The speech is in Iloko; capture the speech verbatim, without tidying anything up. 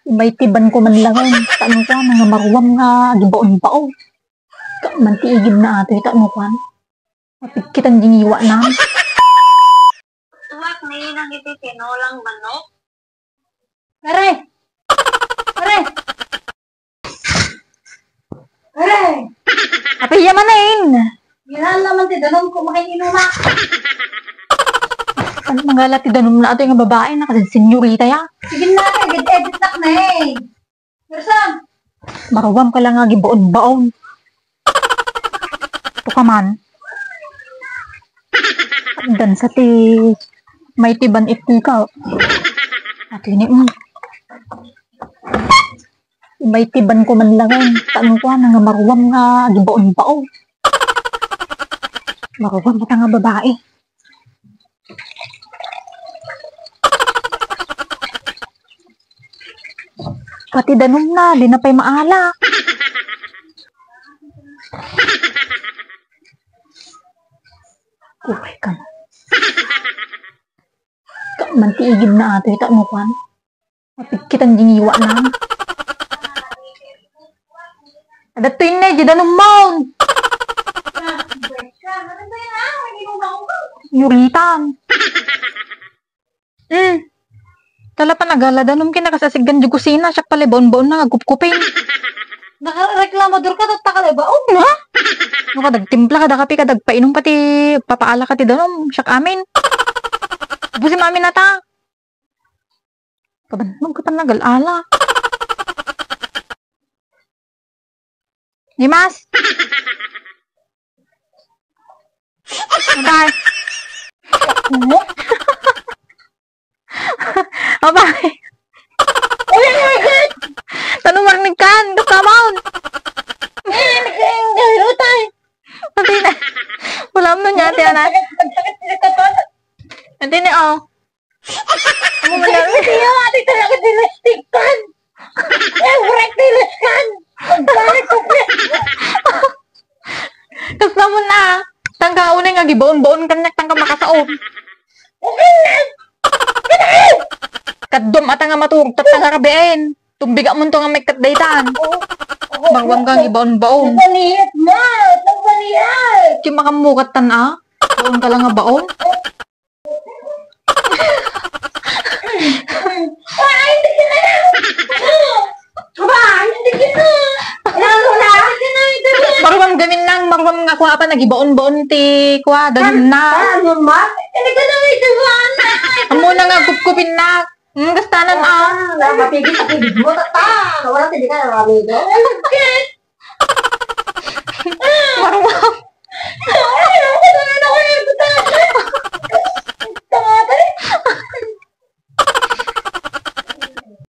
Imaytibanko man laeng, ta no kuan nga maruam nga agibaonbaon. Kaman ti igidna atoy, ta no kuan. Mapigkitan ti ngiwana. Tuak ni nang iti tinolang manok. Pare! Pare! Pare! Apay, yaman na in! Yan naman ti danum ko, makininuma. Ano manggala ti danum na atoy nga babae, nakasin senyorita ya? Sige na, edit-edit na eh. Gerson! Maruam ka lang nga agibaonbaon. Ito ka man. Dansa ti maytiban iti ka. Ati ni, mm. Imaytibanko man laeng, ta no kuan nga maruam nga agibaonbaon. Maruam ata nga babae. Pati danumna, di na pay maala. Uy, kam. Kaman ti igidna atoy, ta no kuan. Mapigkitan ti ngiwana. Adda to inne, di danum maon. Yuritan. Hmm. Tala pa nagala danum ken nakasasiggan di kusina, siak pala baon-baon na nga kupkupin. Nakareklamador ka, tatta ka la baon. Ha? No, kadagtimpla, kadakapi, kadagpainom, pati papaala ka ti danum, siak amin. Busim amin ata. Kaban, nung kapan nagal-ala. Dimas? Abay. Abay. Uy, uy, uy! Tano marnig kan, kasamon. Uy, uy, uy, uy, utay. Ati na. Wala mo niya, ati, anak. Nagsakit, nagsakit, nagsakit. Ati na, oh. Amo man na. Hindi, hindi, ate, talaga dinistiktan. Eh, wala diniskan. Ang bakit ko Kasla mo na. Tangka unay nga gibaon-baon kaniak, tangka makasaom. Okay na. Kadum ata nga maturog, tatta nga rabiin. Tumbiga mo to nga may katdaytan. Bangwang kang ibaon-baon. Nagpaniit na. Nagpaniit. Ti makamukat tan, ah. Baon ka lang nga baon. Ay, hindi ka na! Aba, hindi ka na! Ano na? Hindi ka na, hindi ka na! Maruam gamin lang, maruam nga kua pa, nagibaon-baon ti kua, danum na. Ah, ano ma? Hindi ka na, hindi ka na! Amo na nga, kupkupin na. Hmm, gastanan, ah. Ah, mapigil, mapigil mo, tata. Wala, hindi ka na, amigo. Maruam.